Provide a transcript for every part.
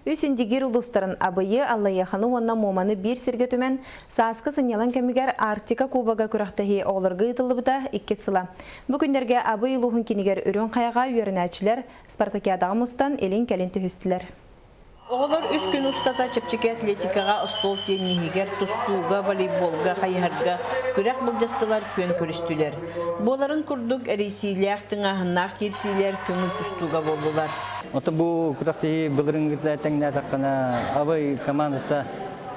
Үс Индигир улуустарын Абыйы, Аллайыаханы уонна Муоманы биир сиргэ түмэн, сааскы сынньалаҥ кэмигэр Арктика Кубога күрэхтэһии оҕолорго ыытыллыбыта иккис сыла. Бу күннэргэ Абый улууһун кинигэр Үрүҥ Хайаҕа үөрэнээччилэр спартакиадаҕа мустан илин-кэлин түһүстүлэр. Оҕолор үс күн устата чэпчэки атлетикаҕа, остуол тенниһигэр, тустууга, волейболга, хайыһарга күрэх былдьастылар, күөн көрүстүлэр. Буоларын курдук, эрийсиилээх, тыҥааһыннаах киирсиилэр көҥүл тустууга буоллулар. Ото бу күрэхтэһии былырыыҥҥыта тэҥнээтэххинэ, Абый командата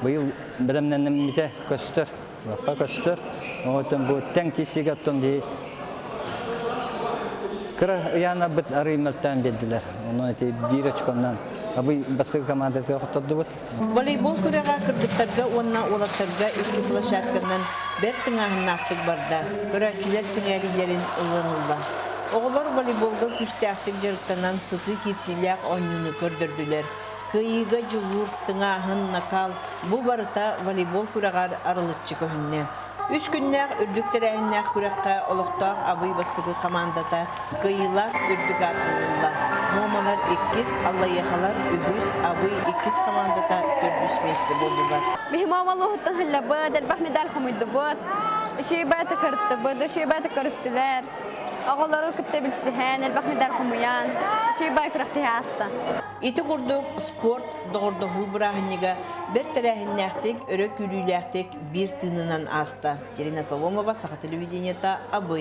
быйыл бэлэмнэммитэ көстөр, лаппа көстөр. Оттон бу тэҥ киирсиигэ оттон биһи кыра ыйаанарбыт арыый мөлтөөн биэрдилэр. Онон ити биир очконнан Абый бастакы командатыгар хоттордубут. Волейбол күрэҕэ кыргыттарга уонна уолаттарга икки площадканан бэрт тыҥааһыннаахтык барда, көрөөччүлэр сэҥээриилэрин ылан ылла. Оҕолор волейболга күүстээхтик дьарыктанан сытыы киирсиилээх оонньууну көрдөрдүлэр. Кыайыыга дьулуур, тыҥааһын, накал бу барыта волейбол күрэҕэр арылыччы көһүннэ. Үс күннээх үрдүк тэрээһиннээх күрэххэ олохтоох Абый бастакы хамаандата кыайыылаах үрдүк аатын ылла. Муомалар иккис, Аллайыахалар үһүс, Абый иккис хамаандата төрдүс миэстэ буоллулар. Биһи Муомалууһуттан сыллабыт, элбэх медаль хомуйдубут. Үчүгэй баҕайытык кырыттыбыт, үчүгэй баҕайытык көрүстүлэр. Оҕолору кытта билсиһэн, элбэх медаль хомуйан, үчүгэй баҕайы күрэхтэһии ааста. Ити курдук спорт доҕордоһуу бырааһынньыга бэрт тэрээһиннээхтик, өрө күүрүүлээхтик биир тыынынан ааста. Ирина Соломова, Саха телевидениета, Абый.